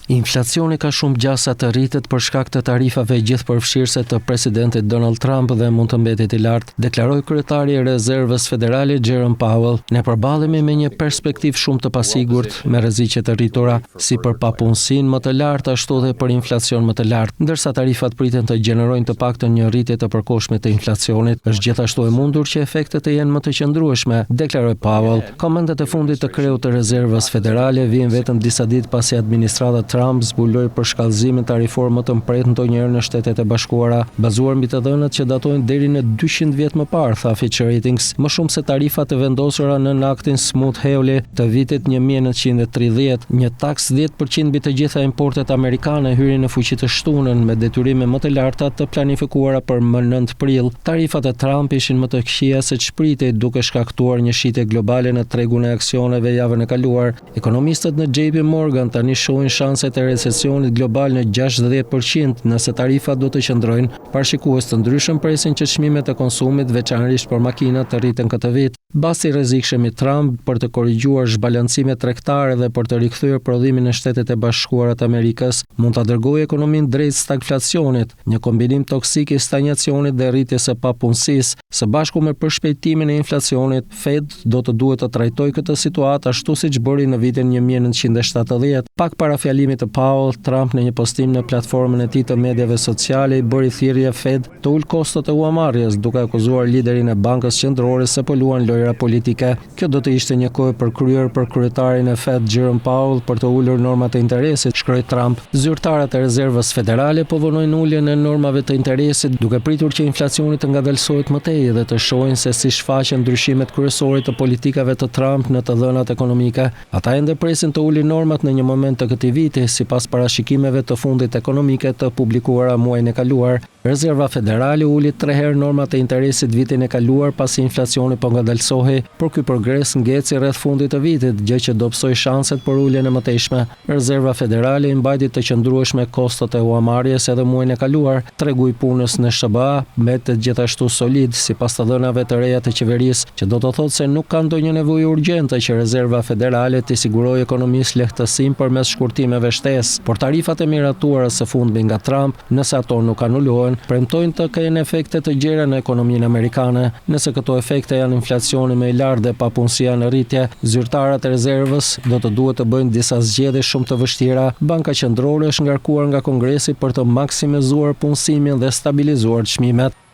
Inflacioni ka shumë gjasa të rritet për shkak të tarifave gjithëpërfshirëse të presidentit Donald Trump dhe mund të mbetet i lartë, deklaroi kryetari i Rezervës Federale Jerome Powell. Ne përballemi me një perspektivë shumë të pasigurt, me rreziqe të rritura, si për papunësinë më të lartë ashtu dhe për inflacion më të lartë. Ndërsa tarifat priten të gjenerojnë të paktën një rritje të përkohshme të inflacionit, është gjithashtu e mundur që efektet të jenë më të qëndrueshme, deklaroi Powell. Komentet e fundit të kreut të Rezervës Federale vijnë vetëm disa ditë pasi administrata Trump zbuloi përshkallëzimin tarifor më të mprehtë ndonjëherë në Shtetet e Bashkuara, bazuar mbi të dhënat që datojnë deri në 200 vjet më parë, tha Fitch Ratings, më shumë se tarifat e vendosura nën aktin Smoot-Hawley të vitit 1930. Një taksë 10% mbi të gjitha importet amerikane hyri në fuqi të shtunën, me detyrime më të larta të planifikuara për më 9 prill. Tarifat e Trump ishin më të këqija se ç'pritej, duke shkaktuar një shitje globale në tregun e aksioneve javën e kaluar. Ekonomistët në JP Morgan tani shohin shanset e recesionit global në 60% nëse tarifat do të qëndrojnë. Parashikues të ndryshëm presin që çmimet e konsumit, veçanërisht për makinat, të rriten këtë vit. Basti i rrezikshëm i Trump për të korrigjuar zhbalancimet tregtare dhe për të rikthyer prodhimin në Shtetet e Bashkuara të Amerikës, mund ta dërgojë ekonominë drejt stagflacionit, një kombinim toksik i stanjacionit dhe rritjes së papunësisë, së bashku me përshpejtimin e inflacionit, Fed do të duhet të trajtojë këtë situatë ashtu siç bëri në vitin 1970. Pak para fjalimit të Powell, Trump në një postim në platformën e tij të mediave sociale i bëri thirrje Fed të ulë kostot e huamarrjes, duke akuzuar liderin e bankës qendrore se po luan lojra politike. Kjo do të ishte një kohë e përkryer për kryetarin e Fed, Jerome Powell, për të ulur normat e interesit, shkroi Trump. Zyrtarët e Rezervës Federale po vonojnë uljen e normave të interesit, duke pritur që inflacioni të ngadalësohet më tej dhe të shohin se si shfaqen ndryshimet kryesore të politikave të Trump në të dhënat ekonomike. Ata ende presin të ulin normat në një moment të këtij viti, sipas parashikimeve të fundit ekonomike të publikuara muajin e kaluar. Rezerva Federale uli tre herë normat e interesit vitin e kaluar pasi inflacioni po ngadalësohej, por ky progres ngeci rreth fundit të vitit, gjë që dobësoi shanset për uljen e mëtejshme. Rezerva Federale i mbajti të qëndrueshme kostot e huamarrjes edhe muajin e kaluar. Tregu i punës në SHBA mbetet gjithashtu solid, sipas të dhënave të reja të qeverisë, që do të thotë se nuk ka ndonjë nevojë urgjente që Rezerva Federale t'i sigurojë ekonomisë lehtësim përmes shkurtimeve shtesë. Por tarifat e miratuara së fundmi nga Trump, nëse ato nuk anulohen, premtojnë të kenë efekte të gjera në ekonominë amerikane. Nëse këto efekte janë inflacioni më i lartë dhe papunësia në rritje, zyrtarët e rezervës do të duhet të bëjnë disa zgjedhje shumë të vështira. Banka Qendrore është ngarkuar nga Kongresi për të maksimizuar punësimin dhe stabilizuar çmimet.